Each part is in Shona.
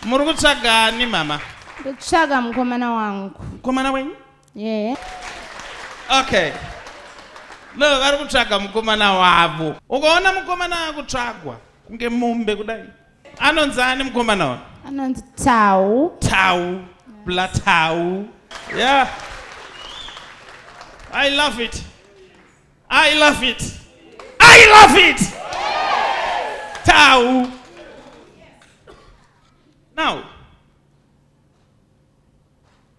Muri kutsvaga ani mama? Ndotsvaga mukomana wangu. Mukomana wenyu? Yeah. Okay. No, vari kutsvaga mukomana wavo. Ukaona mukomana akutsvagwa kunge mombe kudai. Anonzi ani mukomana wa? Anonzi Tau. Tau. Bla Tau. Yeah. I love it. I love it. I love it. Tau. Now.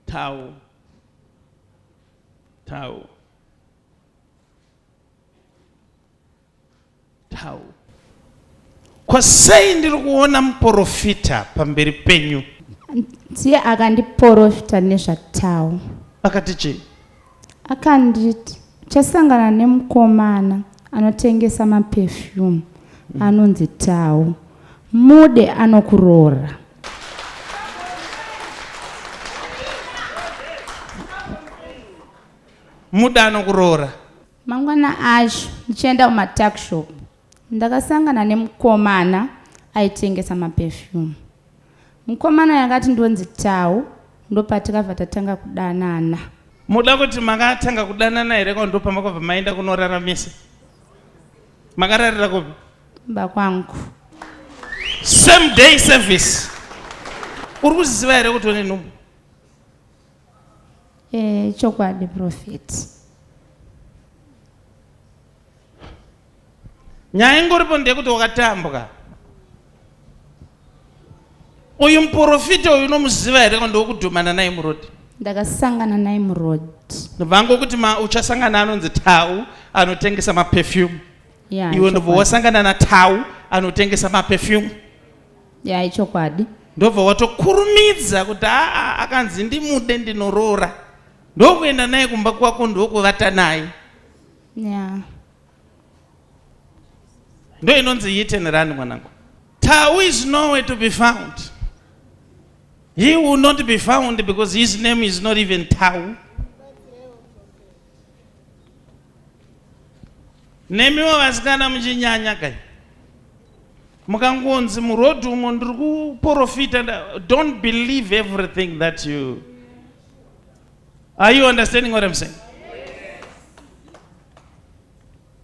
Tau. Tau. Tau. Ko sei ndiri kuona muporofita pamberi penyu? Ndiye akandiporofita nezvaTau. Akati chii? Akanditi uchasangana nemukomana anotengesa maperfume anonzi Tau. Mude anokuroora. Mude anokuroora. Mangwana acho ndichienda kumatuckshop ndakasangana nemukomana aitengesa maperfume. Mukomana uyu akati ndonzi Tau ndopatikabva tatanga kudanana. Moda kuti makatanga kudanana here ko ndopamakabva maenda kunorara mese? Makararira kupi? Kumba kwangu. Same day service. Uri kuziva here kuti une nhumbu? Eh, chokwadi prophet. Nyaya ingoripo ndeyekuti wakatambwa. Uyu muprofita uyu unomuziva here kana ndokudhumana naye muroad? Ndakasangana naye muroad. Ndobva kuti uchasangana anonzi Tau anotengesa maperfume. Yeah, Iwe ndobva chokwadi. wasangana naTau anotengesa maperfume. Ya ichokwadi. Ndobva watokurumidza kuti aa akanzi ndimude ndinoroora. Ndokuenda naye kumba kwako ndokuvata naye. Ya. Ndo inonzi hit and run mwanangu. Tau is nowhere to be found. He will not be found because his name is not even Tau. Nemiwo vasikana muchinyanya kai. Mukangonzi muroad umo ndiri kuporofita don't believe everything that you Are you understanding what I'm saying?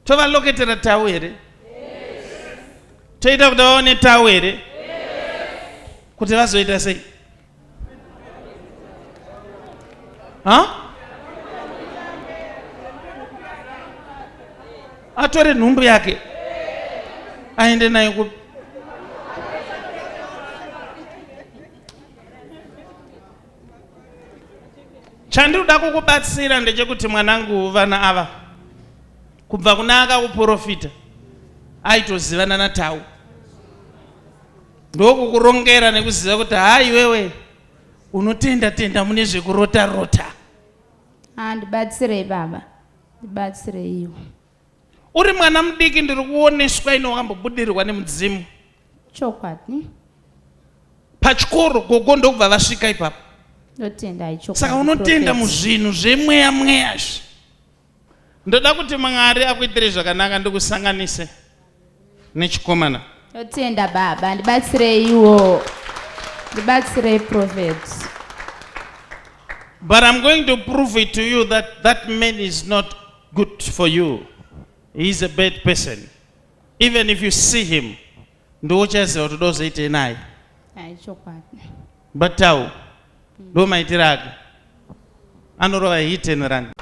Tovaloketera tau here? Toita kuti vaone tau here? Kuti vazoita sei? Huh? Atore nhumbu yake aende nayo kupi? Chandinoda kukubatsira ndechekuti mwanangu, vana ava kubva kuna akakuprofita aitozivana naTau, ndokukurongera nekuziva kuti haa iwewe unotenda tenda mune zvekurota rota. Ah, ndibatsirei baba, ndibatsireiwo. Uri mwana mudiki ndiri kuoneswa ino wakambobudirwa nemudzimu. Chokwadi. Pachikoro gogo ndokubva vasvika ipapo. Ndotenda ichokwadi. Saka unotenda muzvinhu zvemweya mweya izvi. Ndoda kuti Mwari akuitire zvakanaka ndikusanganise nechikomana. Ndotenda baba, ndibatsireiwo. Ndibatsirei prophet. But I'm going to prove it to you that that man is not good for you. He is a bad person. Even if you see him, ndouchaziva kuti udozoitei naye. Chokwadi. But tau, ndo maitiro ake. Anorova hit and run.